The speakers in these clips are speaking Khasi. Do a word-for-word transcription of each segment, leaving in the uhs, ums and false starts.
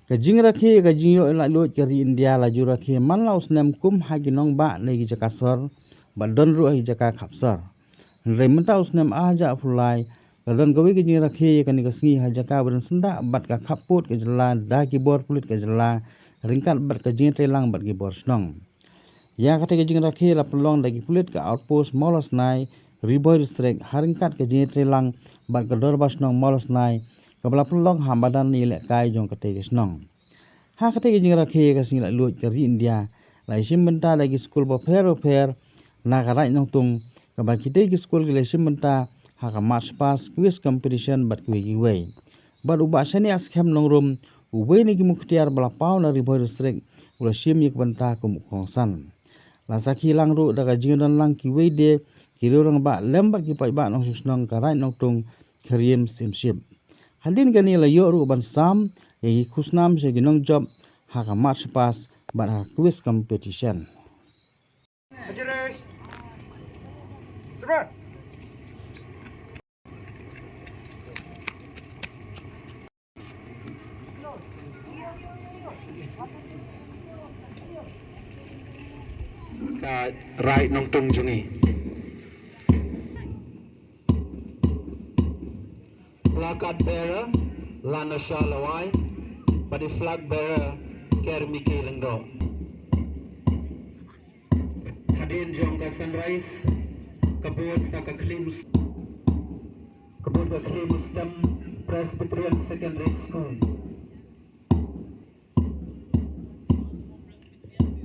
Ka jingrakhe ka jingïoh laitluid ka ri India la ju rakhe man la u snem kum ha ki nongbah ne ki jaka sor bad don ruh ha ki jaka khapsor. Hynrei mynta u snem ar hajar arphew lai la don kawei ka jingrakhe ïa kane ka sngi ha jaka ba don syndah bad ka khappud ka jylla da ki bor pulit ka jylla ryngkat bad ka jingïatreilang bad ki bor shnong. Ïa katei ka jingrakhe la pynlong da ki pulit ka outpost Mawlasnai, Ri Bhoi District, ha ryngkat ka jingïatreilang bad ka dorbar shnong Mawlasnai, kaba la pynlong ha madan ïalehkai jong katei ka shnong. Ha katei ka jingrakhe ka sngi laitluid ka ri India, la ïashim bynta da ki skul bapher bapher na ka Raid Nongtung, kaba kitei ki skul ki la ïashim bynta ha ka march past, quiz competition bad kiwei kiwei. Bad u Bah Shaniah Skhem Nongrum, uwei na ki muktiar ba la paw na Ri Bhoi District, u la shim ïa ka bynta kum u kongsan. La sakhi lang ruh da ka jingdon lang kiwei de ki riew rangbah lem bad ki paidbah nongshong shnong ka Raid Nongtung, Khyriem Syiemship. Hadien kane la ïoh ruh ban sam ïa ki khusnam sha ki nongjop ha ka march past bad ha ka quiz competition. Ka Raid Nongtung jong ngi. Placard bearer, Lanosha Lawai, bad i flag bearer, Kermiki Lyngdoh. Hadien jong ka sunrise, ka bud sa ka khlieh mus-, ka bud ka khlieh Mustem Presbyterian Secondary School.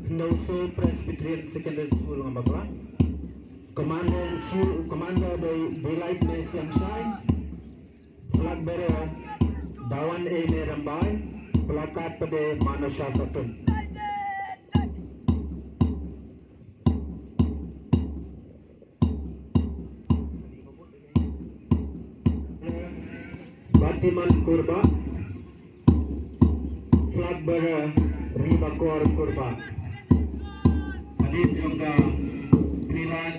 Khyndaw Soo Presbyterian Secondary School nga bakla. Commander in Chief, Commander dei Delight Mesiang Shai. Flag bearer Dawan A Merambai. Placard pat de Manusia Satum. Batiman Kurba, flag bearer Ribakor Kurba. Hadien jong ka Prilad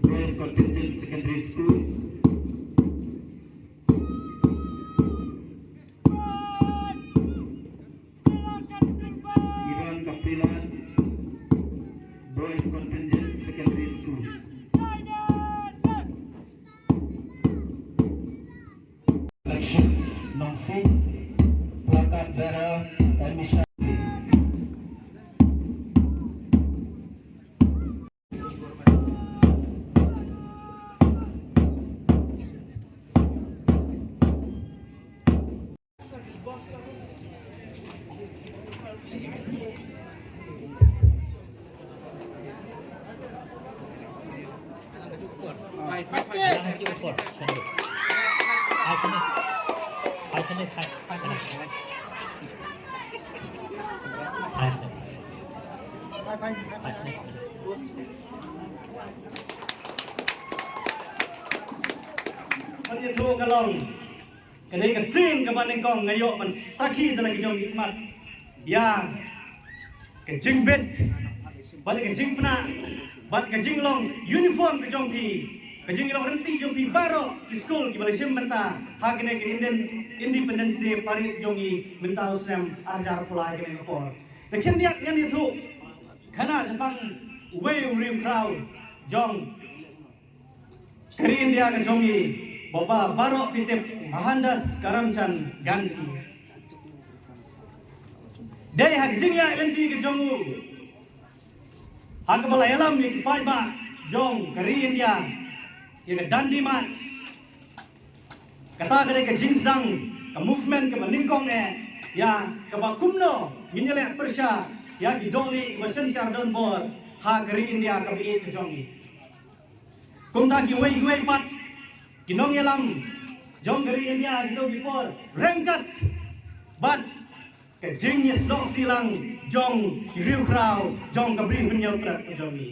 Boys Contingent Secondary School. Iran Kapilan Boys Contingent Secondary School. Alexis Nongsi, placard bearer, Emisha. Kan ïathuh ka long. Ka dei ka sien kaba nyngkong nga ïoh ban sakhi da la ki jong ki khmat ïa ka jingbit bad ka jingpynah bad ka jinglong uniform ka jong phi, ka jinglong rynti jong phi baroh ki skul kiba la shim bynta ha kane ka Indian Independence Day Parade jong ngi mynta u snem ar hajar arphew lai kane ka por. Te khyndiat ngan ïathuh khana shaphang uwei u riewkhraw jong ka ri India ka jong ngi, ba baroh phi tip, Mohandas Karamchand Gandhi. Dei ha ka jingïaid lynti ka jong u, ha kaba la ïalam ïa ki paidbah jong ka ri India ïa ka Dandi March. Kata ka dei ka jingsdang, ka movement kaba nyngkong eh ïa kaba kumno ngin ïaleh pyrshah ïa ki dohlieh kiba synshar donbor ha ka ri India kaba ïeit ka jong ngi. Kumta kiwei kiwei pat ki nongïalam jong ka ri India ha kito ki por ryngkat bad ka jingïasoh tilang jong ki riewkhraw jong ka Bri Hynñiewtrep ka jong ngi.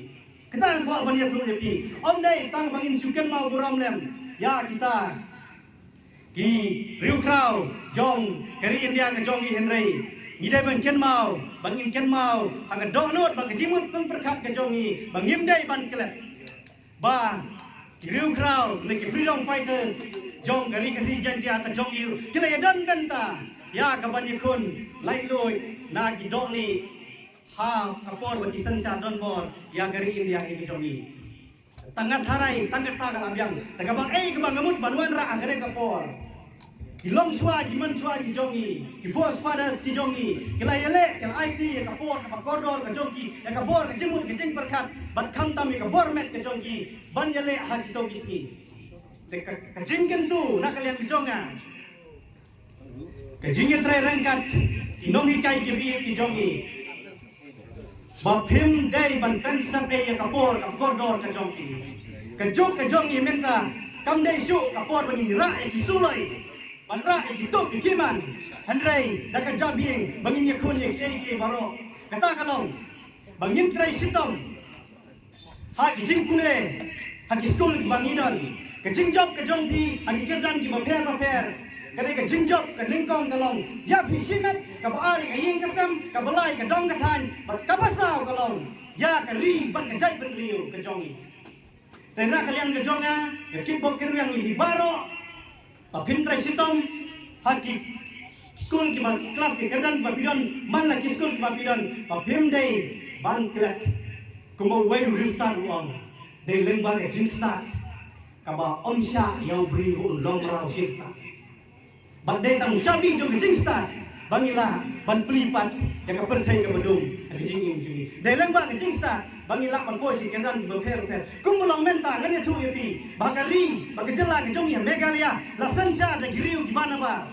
Kata nga kwah ban ïathuh ïa phi. Ym dei tang ba ngin shu kynmaw burom lem ïa kita ki riewkhraw jong ka ri India ka jong ngi, hynrei ngi dei ban kynmaw, ba ngin kynmaw ha ka dohnud bad ka jingmut pynpyrkhat ka jong ngi ba ngim dei ban klet. Ba ki riewkhraw ne ki freedom fighters jong ka Ri Khasi Jaiñtia ka jong ngi ki la ïadon bynta ïa ka ban ïakhun laitluid na ki dohlieh ha ka por ba ki synshar don bor ïa ka ri India hi ka jong ngi. Tang nga tharai, tang kata ka la biang, tang kaba ei kaba nga mut ban wanrah ha kane ka por. Ki longshuwa, ki mynshuwa ki jong ngi, ki forefathers ki jong ngi, ki la ïaleh, ki la aiti ïa ka por kaba kordor ka jong ki, ïa ka bor ka jingmut ka jingpyrkhat, bad khamtam ïa ka bor met ka jong ki ban ïaleh ha kito ki sngi. Te ka, ka jingkyntu na ka liang ka jong nga, ka jingïatreilang kat ki nonghikai ki baieit ki jong ngi, ba phim dei ban pynsep ïa ka por ka kordor ka jong ki. Ka juk ka jong ngi mynta kam dei shuh ka por ba ngin rah ïa ki suloi, ban rah ïa ki tup ïa ki man, hynrei da ka jabieng ba ngin ïakhun ïa kiei kiei baroh. Kata ka long ba ngin trei shitom ha ki jingpule ha ki skul kiba ngi don. Ka jingjop ka jong phi ha ki kyrdan kiba pher ba pher, ka dei ka jingjop ka nyngkong ka long ïa phi shimet, kaba ar ïa ka ïing ka sem, kaba lai ka dong ka thaiñ, bad kaba saw ka long ïa ka ri bad ka jaitbynriew ka jong ngi. Te na ka liang ka jong nga, nga kitbok kyrwiang ïa phi baroh ba phin trei shitom ha ki skul kiba, klas ki kyrdan kiba phi don, man la ki skul kiba phi don, ba phim dei ban klet. Kumba uwei u riewstad u ong, dei lyngba ka jingstad kaba ym shah ïa u briew un long mraw shirta. Bad dei tang u shabi jong ka jingstad ba ngi lah ban plie pat ïa ka pyrthei kaba dum ha ka jingim jong ngi. Dei lyngba ka jingstad ba ngi lah ban poi sha ki kyrdan kiba pher pher. Kumba long mynta, ngan ïathuh ïa phi ba ka ri, ba ka jylla ka jong ngi Meghalaya la synshar da ki riew kiba nabar.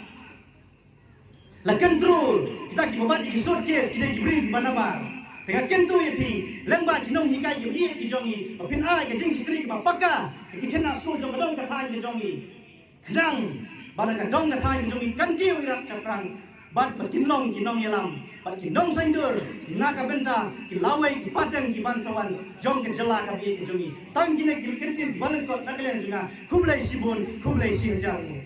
La control kita kiba bat ïa ki suitcase, ki dei ki briew kiba nabar. Te nga kyntu ïa phi, lyngba ki nonghikai ki baieit ki jong ngi, ba phin ai ka jingshakri kaba paka ïa ki khynnah skul jong ka dong ka thaiñ ka jong ngi. Khnang ba la ka dong ka thaiñ ka jong ngi kan kiew ïarap shaphrang, bad ba kin long ki nongïalam bad ki nongsaiñdur na ka bynta ki lawei ki pateng ki ban sa wan jong ka jylla ka baieit ka jong ngi. Tang kine ki kyntien kiba lyngkot na ka liang jong nga. Khublei shibun, khublei shihajar nguh.